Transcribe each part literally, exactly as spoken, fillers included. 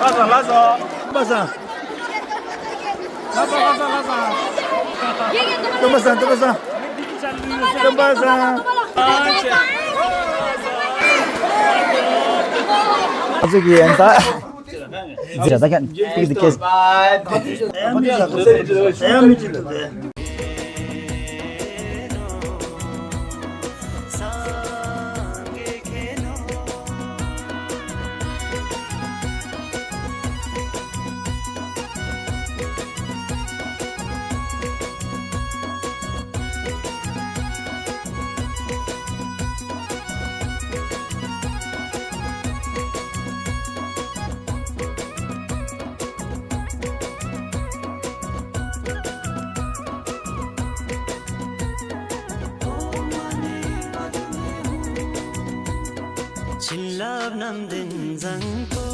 ལ་ས་ལ་ས། ལ་ས། ལ་ས་ལ་ས། སྟོན་པ་སངས། སྟོན་པ་སངས། སྟོན་པ་སངས། ང་ཚོ་གི་ཡན་ད། ཛི་ར་ད་ཁན་ཏིག་ཏིག་ཀེས། བྱིན་རླབས་རྣམ་ལྡན་བཟང་པོ།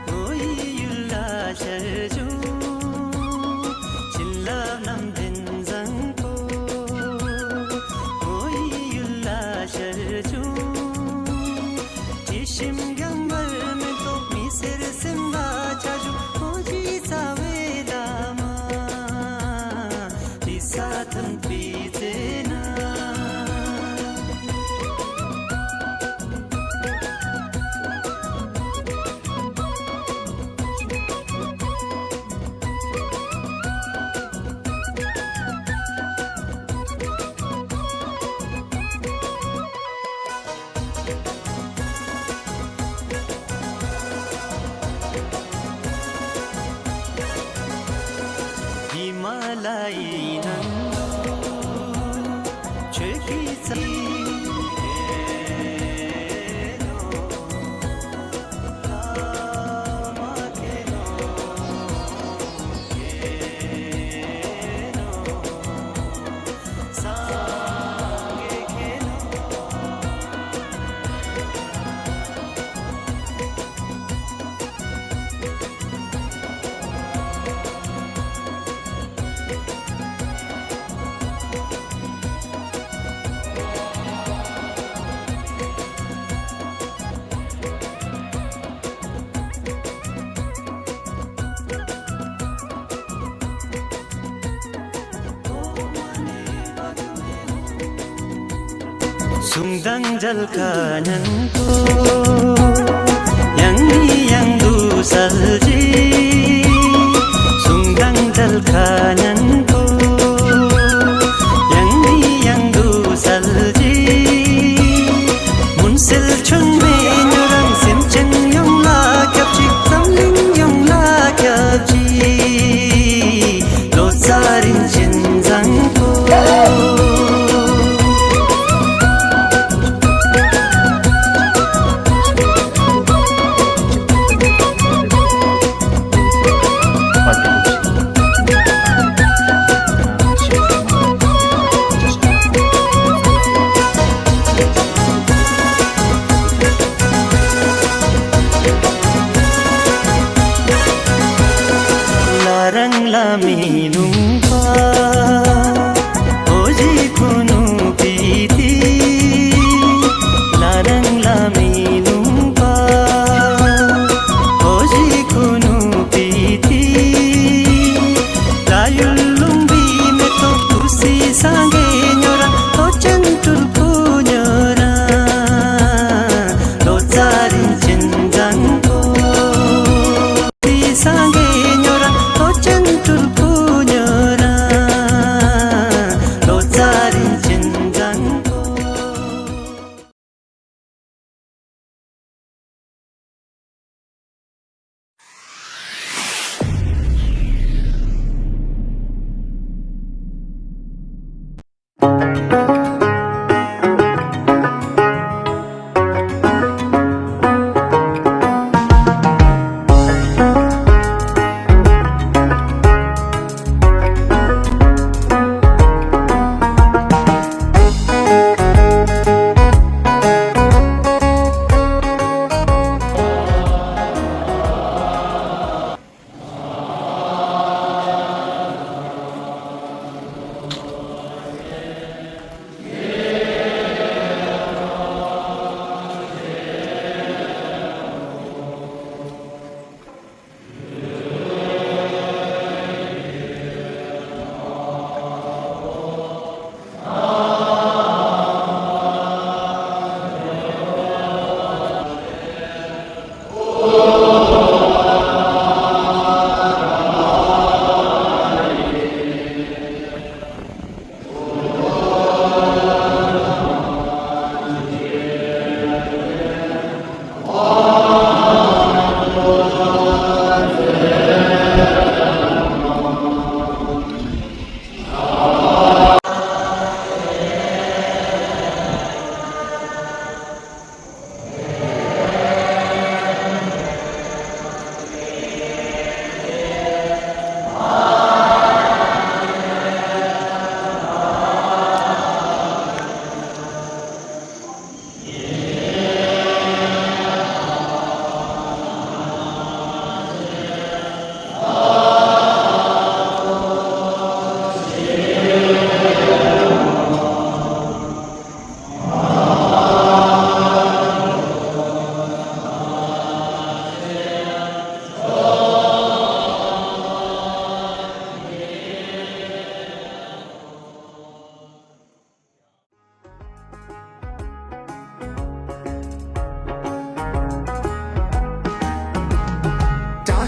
ངོ་ཡི་ཡུལ་ལ་ཤར་བྱུང་། བྱིན་རླབས་རྣམ་ལྡན་བཟང་པོ། ངོ་ཡི་ཡུལ་ལ་ཤར་བྱུང་། དྲི་ཞིམ་རྒྱང་བར་མེ་ཏོག་མི་སེར་སེམས་ལ་ཆ་བཞག །ཨོ་རྒྱན་རྩ་བའི་བླ་མ། དེ་ས་མཐོན་པོའི་རྩེ་ན། ཧི་མ་ལ་ཡའི་ནང་ཆོས་ཀྱི་རྩ། གསུང་དང་མཇལ་ཁ་སྙན་པོ། ཡང་ནས་ཡང་དུ་གསལ་བྱེད། གསུང་དང་མཇལ་ཁ་སྙན་པོ། ཡང་ནས་ཡང་དུ་གསལ་བྱེད། མུན་སེལ་འཆི་མེད་སྨྱོ་རང་སེམས་ཅན་ཡོངས་ལ་ཁྱབ་ཅིག །འཛམ་གླིང་ཡོངས་ལ་ཁྱབ་ཅིག །ལོ་ཙཱ་རིན་ཆེན་བཟང་པོ། ལྷ་རང་བླ་མའི་ལུང་པ། ཨོ་རྒྱན་ཁུ་ནུ་པི་ཏི། ལྷ་རང་བླ་མའི་ལུང་པ། ཨོ་རྒྱན་ཁུ་ནུ་པི་ཏི། ལྷ་ཡུལ་ལུང་པའི་མེ་ཏོག །ཐུགས་སྲས་སངས་རྒྱས་སྨྱོ་རང་། ལྷོ་བྱང་སྤྲུལ་སྐུ་སྨྱོ་རང་། ལོ་ཙཱ་རིན་ཆེན་བཟང་པོ། སངས་རྒྱས་སྨྱོ་རང་། ལྷོ་བྱང་སྤྲུལ་སྐུ་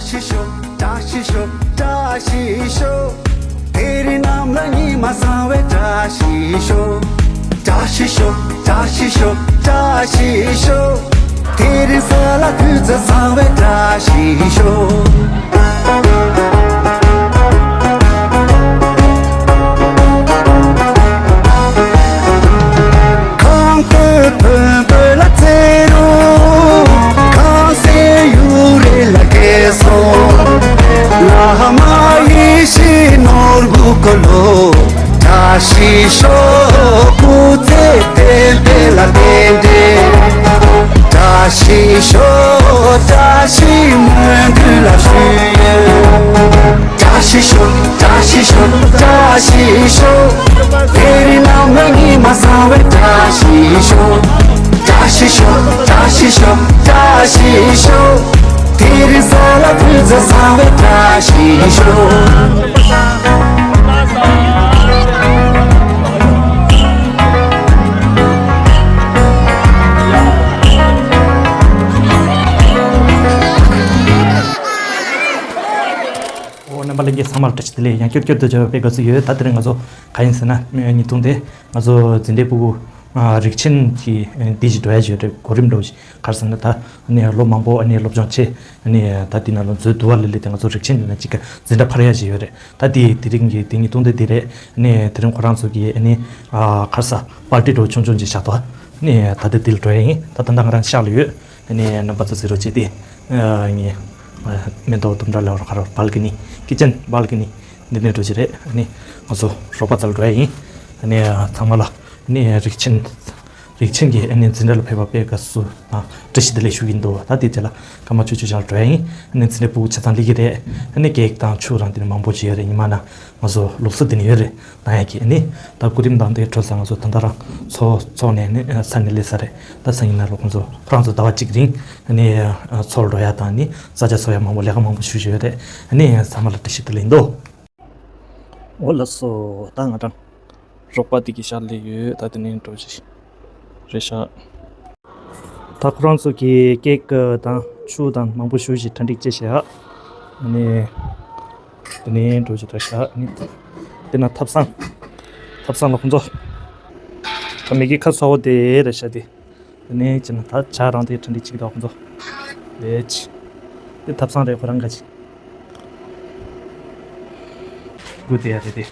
ཤིས་ཤོག་བཀྲ་ཤིས་ཤོག་བཀྲ་ཤིས་ཤོག་དེ་རིང་གནམ་ལ་ཉི་མ་བཟང་བའི་བཀྲ་ཤིས་ཤོག་བཀྲ་ཤིས་ཤོག་བཀྲ་ཤིས་ཤོག་བཀྲ་ཤིས་ཤོག་དེ་རིང་ས་ལ་དུས་ཚོད་བཟང་བའི་བཀྲ་ཤིས་ཤོག་གངས་སྟོད་བོན་པོ་ལ་རྩེ་རུ། གངས་སེང་གཡུ་རལ་ལ་སྐྱེས་སོང་། བླ་མ་ཡེ་ཤེས་ནོར་བུ་སྐུ་ལོ། བཀྲ་ཤིས་ཤོག་སྐུ་ཚེ་བརྟན་པའི་ལ་རྟེན་འབྲེལ། བཀྲ་ཤིས་ཤོག་བཀྲ་ཤིས་སྨོན་འདུན་ལ་ཞུས་ཡོད། བཀྲ་ཤིས་ཤོག་བཀྲ་ཤིས་ཤོག་བཀྲ་ཤིས་ཤོག་དེ་རིང་གནམ་ལ་ཉི་མ་བཟང་བའི་བཀྲ་ཤིས་ཤོག་བཀྲ་ཤིས་ཤོག་བཀྲ་ཤིས་ཤོག་བཀྲ་ཤིས་ཤོག་དེ་རིང་ས་ལ་དུས་ཚོད་བཟང་བའི་བཀྲ་ཤིས་ཤོག་ཨོ། རྣམ་པ་ལྷན་རྒྱས་ཚང་མར་བཀྲ་ཤིས་བདེ་ལེགས། ཡང་བསྐྱར་བསྐྱར་དུ་མཇལ་བའི་དགའ་བསུ་ཡོད། ད་དེ་རིང་ང་ཚོ་ག་ཡིན་ཟེར་ན། ཉིས་སྟོང་དེ་ང་ཚོ་འཛིན་གྲྭའི་ཕྲུ་གུ་རིགས་ཆེན་གྱི་འདི་ཞིག་འགྲོ་ཡ་ཞིག་ཡོད་རེད། གོ་རིམ་འདྲ་བོ་ཞིག་ག་རེ་ཟེར་ན། ད་ནི་ལོ་མང་པོ་ནི་སློབ་སྦྱོང་བྱས་ནི་ད་འདི་ནང་ལ་འཛུལ་འདུག་པ། ལས་ལས་དེ་ང་ཚོ་རིགས་ཆེན་འདི་ན་གཅིག་ག་འཛིན་གྲྭ་འཕར་ཡ་ཞིག་ཡོད་རེད། ད་འདི་དེ་རིང་གི་འདི་ཉིས་སྟོང་དེ་འདི་རེད། ནི་དེ་རིང་ཁོ་རང་ཚོ་གི་ནི་ག་རེ་ཟེར་པར་ཊི་འདྲ་བོ་ཆུང་ཆུང་ཅིག་བཞག་འདུག་ནི་ད་ལྟ་འདི་ལ་འགྲོ་ཡ་ཡིན། ད་ད་ལྟ་ང་རང་ཤག་ལ་ཡོད། ནི་རྣམ་པ་ཚོ་གཟིགས་རོགས་བྱེད་དེ། ངས་མེ་ཏོག་དུམ་གྲ་ལ་རོ་ཁ་རོ་བལ་ཀི་ནི་ཀི་ཅན་བལ་ཀི་ནི་འདི་ནས་འགྲོ་གི་རེད། ནི་ང་ཚོ་རོགས་པ་ཚོ་ལ་འགྲོ་ཡ་ཡིན། ནི་ཚང་མ་ལ་ནི་རིགས་ཆེན་རིགས་ཆེན་གྱི་ནི་འཛིན་གྲྭ་ལ་ཕེབས་པ་དཔེ་དགའ་བསུ་དང་བཀྲ་ཤིས་བདེ་ལེགས་ཞུ་གི་འདུག་ད་དེ་རྗེས་ལ་སྐར་མ་བཅུ་བཅུ་ཞིག་ལ་འགྲོ་ཡ་ཡིན། ནི་འཛིན་གྲྭ་ཕྲུ་གུ་ཆ་ཚང་སླེབས་ཀྱི་རེད། ནི་ཀེག་དང་ཆུ་རང་དེ་ནི་མང་པོ་ཅིག་ཡོད་རེད། ཉི་མ་ན་ང་ཚོ་ལུགས་སྲོལ་དེ་ནི་ཡོད་རེད། གནང་ཡ་གི་ནི་ད་སྐུ་རིམ་དང་དེ་འཕྲོ་ས་ང་ཚོ་ད་ལྟ་རང་ཚོགས་ཚོགས་ནས་ནི་ས་ནས་སླེབས་ས་རེད། ད་སང་ཉིན་ནང་ལོགས་ཁོང་ཚོ་ཁོ་རང་ཚོ་ཟླ་བ་གཅིག་རིང་ནི་ཚོགས་འགྲོ་ཡ་དང་ནི་ས་ཆ་ཚོགས་ཡ་མང་པོ་ལས་ཀ་མང་པོ་ཞུ་ཞུ་ཡོད་རེད། ནི་ཚང་མ་ལ་བཀྲ་ཤིས་བདེ་ལེགས་འདུག་འོ་ལགས་སོ། ད་ང་རང་རོགས་པ་དེ་གི་ཤག་སླེབས་ཡོད། ད་དེ་ནས་འགྲོ་ཅིག་རེད་ཤག་ད་ཁོ་རང་ཚོ་གི་ཀེག་དང་ཆུ་དང་མང་པོ་ཞེ་པོ་ཅིག་གྲ་སྒྲིག་བྱས་བཞག་ནི་དེ་ནས་འགྲོ་ཅིག་རེད་ཤག་ནི་དེ་ན་ཐབ་ཚང་། ཐབ་ཚང་ལ་ཁོང་ཚོ་ད་མི་གི་ཁ་སོ་བོ་དེ་རེད་ཤག་དེ། དེ་ནས་ཅི་ན་ད་ཇ་རང་དེ་གྲ་སྒྲིག་བྱེད་ཀྱི་འདུག་ཁོང་ཚོ། ལེ་ཅི། དེ་ཐབ་ཚང་རེད། ཁོ་རང་ག་ཅི། སྒུག་བསྡད་ཡ་རེད་དེ།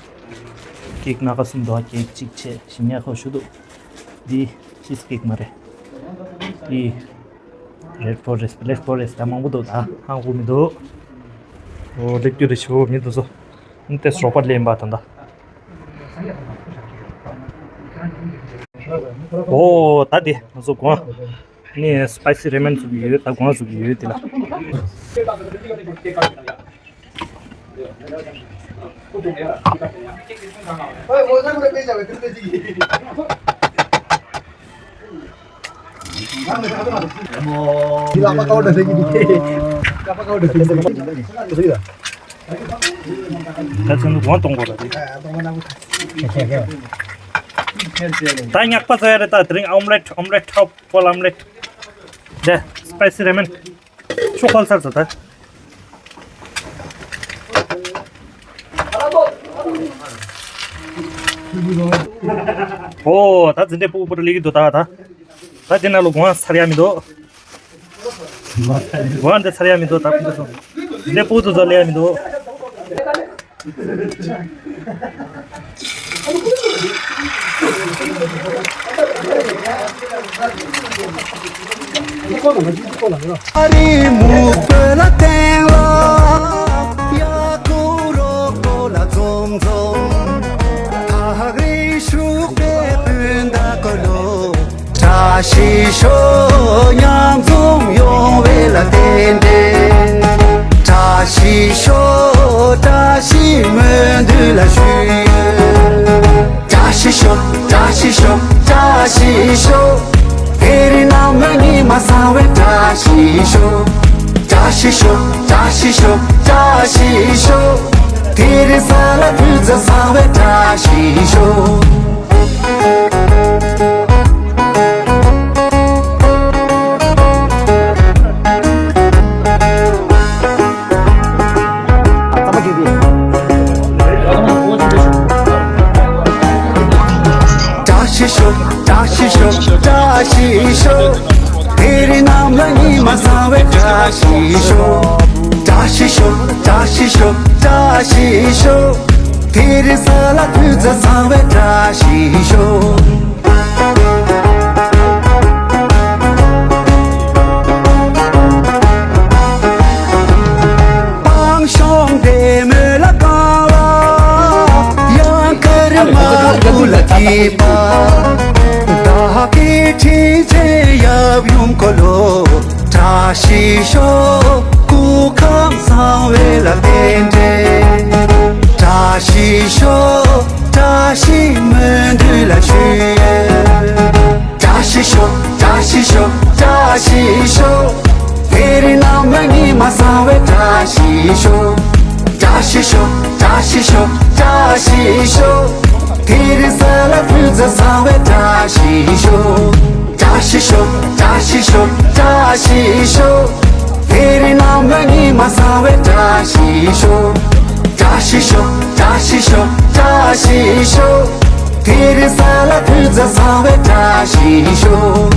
ཀེག་སྣ་ཁ་གསུམ་འདུག་ཀེག་གཅིག་བྱས་ཞིམ་ཡག་ཁ་ཞུ་འདུག་འདི་ཅིས་ཀེག་མ་རེད། འདི་རེད་ཕོ་རེསི་བྷེ་ལེག་ཕོ་རེསི་ད་མང་པོ་འདུག་ད་ཧང་ཧུ་མི་འདུག་འོ་སླེབས་རྒྱུ་རེད་ཞུ་མི་འདུག་སོ། འདི་ཏེ་སོག་པ་ལེན་པ་ད་ད། ཨོ་ད་དེ་ང་ཚོ་གོང་ནས་སི་པའི་སི་རེ་མན་བཟོ་གི་ཡོད། ད་གོང་བཟོ་གི་ཡོད་དེ་ལ། ད་ཚོན་དུ་གོང་གཏོང་དགོས་ར་དེ། ད་ཉག་པ་བཟོ་ཡ་རེད། ད་དེ་རིང་ཨོམ་ལེཊ་ཨོམ་ལེཊ་ཁྲོག་པོ་ལ་ཨོམ་ལེཊ། ད་སི་པའི་སི་རེ་མན་ཆུ་ཁོལ་ཚར་སོང་ད། ཨོ་ད་འཛིན་གྲྭའི་ཕྲུ་གུ་པུ་ར་ལི་གི་འདུག་ད་ད། ད་དེ་ན་ལོ་གོང་ཚར་ཡ་མི་འདུག་འོ་འདི་ཚར་ཡ་མི་འདུག་ད་ཕུན་ཚོགས་འདི་ཕུ་ཚོ་ཚོ་ལས་ཡ་མི་འདུག་ཨ་རི་མུག་པ་ལ་བསྟན་ལ་ཡ་ཀུ་རོ་ཀོ་ལ་འཛོམས་འཛོམས། ཐག་རིང་ཤུགས་པའི་སྤུན་ཟླ་ཀུན་ལོ། བཀྲ་ཤིས་ཤོག་མཉམ་འཛོམས་ཡོང་བའི་ལ་རྟེན་འབྲེལ། བཀྲ་ཤིས་ཤོག་བཀྲ་ཤིས་སྨོན་འདུན་ལ་ཞུས་ཡོད། བཀྲ་ཤིས་ཤོག་བཀྲ་ཤིས་ཤོག་བཀྲ་ཤིས་ཤོག་དེ་རིང་གནམ་ལ་ཉི་མ་བཟང་བའི་བཀྲ་ཤིས་ཤོག་བཀྲ་ཤིས་ཤོག་བཀྲ་ཤིས་ཤོག་བཀྲ་ཤིས་ཤོག་དེ་རིང་ས་ལ་དུས་ཚོད་བཟང་བའི་བཀྲ་ཤིས་ཤོག་ཉི་མ་བཟང་བའི་བཀྲ་ཤིས་ཤོག་བཀྲ་ཤིས་ཤོག་བཀྲ་ཤིས་ཤོག་བཀྲ་ཤིས་ཤོག་དེ་རིང་གཟའ་ལ་དུས་ཚོད་བཟང་བའི་བཀྲ་ཤིས་ཤོག་སྤང་གཤོང་བདེ་མོ་ལ་གང་བ། གཡང་དཀར་དམར་པོ་ལ་སྐྱིད་པ། བདག་གི་དྲིན་ཅན་ཡབ་ཡུམ་འཁོར་ལོ། བཀྲ་ཤིས་ཤོག་སྐུ་ཁམས་བཟང་བའི་ལ་རྟེན་འབྲེལ། བཀྲ་ཤིས་ཤོག་བཀྲ་ཤིས་སྨོན་འདུན་ལ་ཞུ་ཡོད། བཀྲ་ཤིས་ཤོག་བཀྲ་ཤིས་ཤོག་བཀྲ་ཤིས་ཤོག་དེ་རིང་ནངས་པ་ཉི་མ་བཟང་བའི་བཀྲ་ཤིས་ཤོག་བཀྲ་ཤིས་ཤོག་བཀྲ་ཤིས་ཤོག་བཀྲ་ཤིས་ཤོག་དེ་རིང་གཟའ་ལ་དུས་ཚོད་བཟང་བའི་བཀྲ་ཤིས་ཤོག་བཀྲ་ཤིས་ཤོག་བཀྲ་ཤིས་ཤོག་བཀྲ་ཤིས་ཤོག་དེ་རིང་ནངས་པ་ཉི་མ་བཟང་བའི་བཀྲ་ཤིས་ཤོག་བཀྲ་ཤིས་ཤོག་བཀྲ་ཤིས་ཤོག་བཀྲ་ཤིས་ཤོག་དེ་རིང་གཟའ་ལ་དུས་ཚོད་བཟང་བའི་བཀྲ་ཤིས་ཤོག